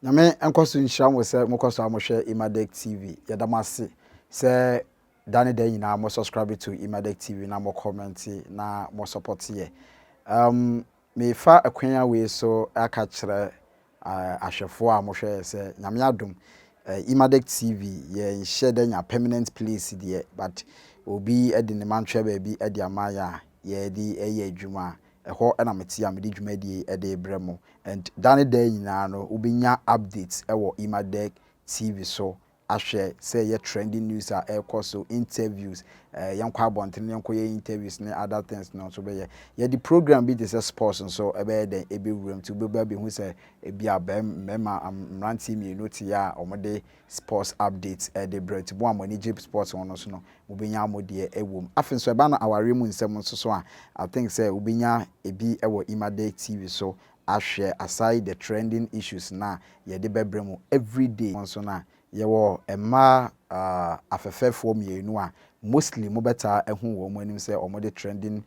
Nyame nkɔ so nhyira mo sɛ mokɔ so a mohwɛ Imadek TV. Yɛda mo ase sɛ da ne da nyinaa mo subscribe to Imadek TV na mo comment na mo support yɛ. Mefa akwan wei so aka kyerɛ ahwɛfoɔ a mohwɛ yɛ sɛ Nyame adom, Imadek TV yɛnhyɛ da nya permanent place deɛ, but obi de ne mantwea baabi de ama yɛ a yɛde ɛyɛ adwuma a ɛhɔ ɛna mete a mede dwumadie de brɛ mo. And da ne da nyinaa no, wobɛnya updates ɛwɔ Imadek TV so ahwɛ sɛ ɛyɛ trending news a ɛrekɔ so, interviews, yɛnkɔ abɔnten, yɛnkɔ yɛ interviews ne other things no nso bɛyɛ. Yɛde program bi te sɛ sports nso ɛbɛyɛ dɛn ɛbɛwura mu, nti wobɛba abɛhu sɛ ebi a mmarima mmeranteɛ mmienu te a wɔde sports updates ɛde brɛ. Nti mo a mo ani gye sports ho no so no, mobɛnya mo deɛ ɛwɔ mu. Afei nso, ɛba no awareɛ mu nsɛm nso so a, I think sɛ wobɛnya ebi ɛwɔ Imadek TV so ahwɛ, aside the trending issues na yɛde bɛbrɛ mu everyday nso. Na yɛwɔ mmaa afɛfɛfoɔ mmienu a mostly mobɛtaa ɛho wɔn anim sɛ wɔde trending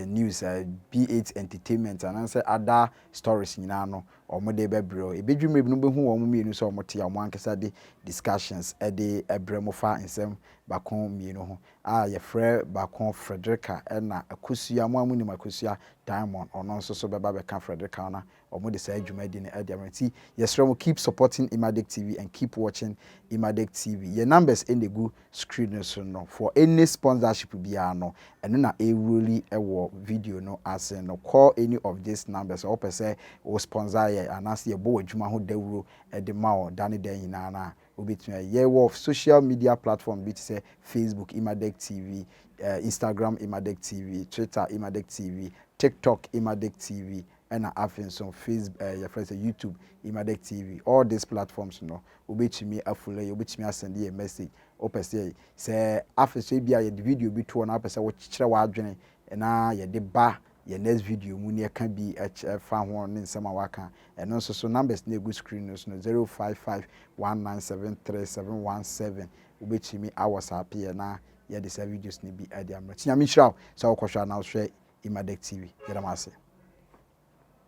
news, be it entertainment anaasɛ other stories nyinaa no, wɔde bɛbrɛ. Ebedwi mmerɛ bi no, bɛhu wɔn mmienu sɛ wɔte a wɔn ankasa de discussions ɛde ɛbrɛ mo fa nsɛm baako mmienu ho a yɛfrɛ baako Frederica, ɛna Akosua. Mo a mo nim Akosua Diamond, ɔno nso so bɛba bɛka Frederica na wɔn de saa dwumadi no ɛde ama. Nti yɛsrɛ mo, keep supporting Imadek TV and keep watching Imadek TV. Yɛ numbers ɛna egu screen no so no. For any sponsorship biara no, ɛno na ɛwuroli ɛwɔ video no ase no. Call any of these numbers. Ɔpɛ sɛ o sponsor yɛ anaasɛ yɛbɔ wɔ adwuma ho dawuro ɛde ma wɔ da ne da nyinaa na wobɛtumi ayɛ. Yɛwɔ social media platform bi te sɛ Facebook, Imadek TV, Instagram, Imadek TV, Twitter, Imadek TV, TikTok, Imadek TV, ɛna afei nso face yɛfrɛ sɛ YouTube, Imadek TV. All these platforms no, wobɛtumi afollow yɛ, wobɛtumi asend yɛ message. Wopɛ sɛ afei so ebi a yɛde video bi to hɔ na wopɛ sɛ wokyerɛ w'adwene na yɛde ba yɛ next video mu ne yɛka bi ɛfa ho ne nsɛm a waka, ɛno nso so numbers na egu screen no so no, 0551973717. Wobɛtumi awɔ saa pɛ na yɛde saa videos no bi ɛde ama. Ti Nyame nhyira wo sɛ wokɔhwɛ anaa wohwɛ Imadek TV. Yɛda mo ase.